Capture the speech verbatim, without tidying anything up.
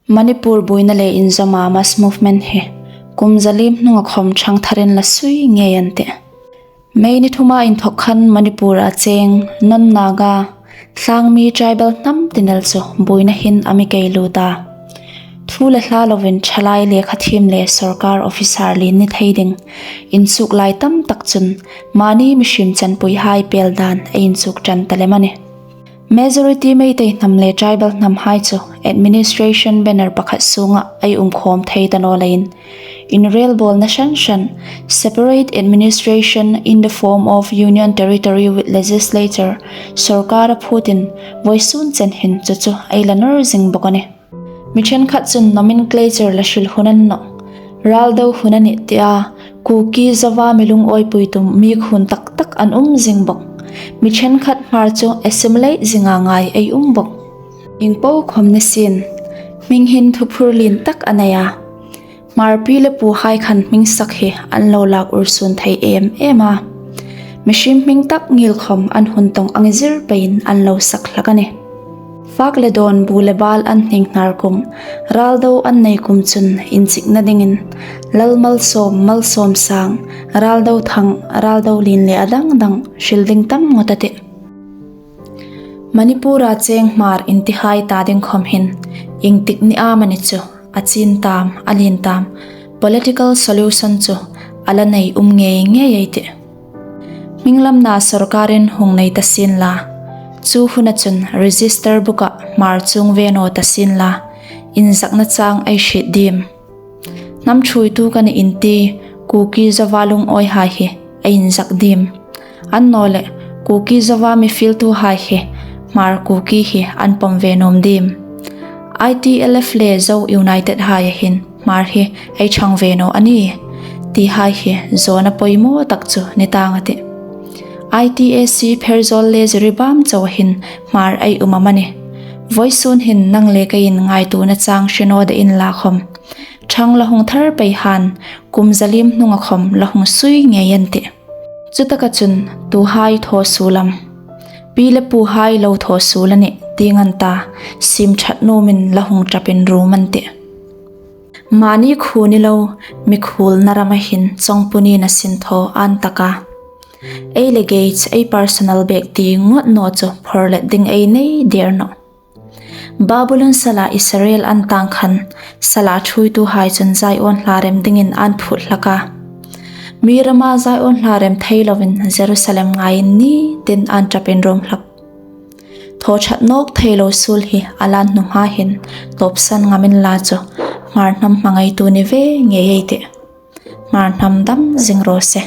Manipur buoina le inzawma mass movement hi kum zaliem hnunga khawm ṭhang tharin la sui ngei an tih. May ni thuma inthok khan Manipur-a cheng non-Naga, tlangmi tribal hnam tin el chu buoina hin a mi kei lut a. Thu le hla lovin ṭhalai lekha thiem le sawrkar officer lien ni thei ding inchuk lai tam tak chun mani mihriem chanpuihai pel dan ei inchuk ṭan ta lem a nih. Majority Meitei hnam le tribal hnamhai chu administration banner pakhat sunga ei um khawm thei ta naw leiin, inrelbawlna hran hran, separate administration in the form of union territory with legislature, sawrkar a phutin, vawisun chen hin chu chu ei la nawr zing bawk a nih. Mi ṭhenkhat chun nomenclature la hril hun a ni nawh, raldo hun a nih tia, Kuki Zova mi lungawipui tum mi khun tak tak an um zing bawk. Mi ṭhenkhat Hmar chu assimilate zinga ngai ei um bawk. Ieng po khawm ni sien, hming hin thuphur lien tak a nei a. Hmar pi le puhai khan hming sak hi an lo lak ursun thei em em a. Mihriem hming tak ngil khawm an hun tawng ang zir peiin an lo sak hlak a nih. Fak le dawn, bu le bal an hning hnar kum, raldo an nei kum chun inchikna dingin, lal Malsawm, Malsawm Sang, raldo Thang, raldo Lien le a dang dang hril ding tam ngawt a tih. Manipur-a cheng Hmar intihai ta ding khawm hin, iengtik ni am a ni chu, a chin tam, a lien tam, political solution chu a la nei um ngei ngei ei tih. Hminglamna sawrkarin hung nei ta sien la, chu huna chun register book-a Hmar chuong ve naw ta sien la, inzakna chang ei hriet diem? Hnam ṭhuoitu ka nih inti Kuki Zova lungawihai hi ei inzak diem? Annawleh, Kuki Zova mi fieltuhai hi Hmar Kuki hi an pawm ve nuom diem? I T L F le Zo United-haia hin Hmar hi ei ṭhang ve naw a ni, tihai hi zawna poimaw tak chu ni tang a tih. I T A C Pherzawl le Jiribam Zo-a hin Hmar ei um am a ni? Vawisun hin nang le keiin ngaituona chang hre naw de inla khawm, ṭhang la hung thar pei han, kum zaliem hnunga khawm la hung sui ngei an tih. Chutaka chun tuhai thaw suol am? Pi le puhai lo thaw suol a nih ti ngan ta, siem ṭhat nuomin la hung ṭapin rum an tih. Mani khu ni lo, mikhuolna rama hin chawngpu nina sin thaw an tak a. Ei le Gates, ei personal bag ti ngawt naw chu phorlet ding ei nei der nawh. Babulon sala Israel an tang khan, sala ṭhuoituhai chun Zion hla rem dingin an phut hlak a. Mi rama Zion hla rem thei lovin Jerusalem ngaiin ni tin an ṭapin rum hlak. Thaw ṭhat nawk thei lo suol hi a lan hnu hma hin tawpsan ngam inla chu Hmar hnam hmangaitu ni ve ngei ei tih. Hmar hnam dam zing raw se.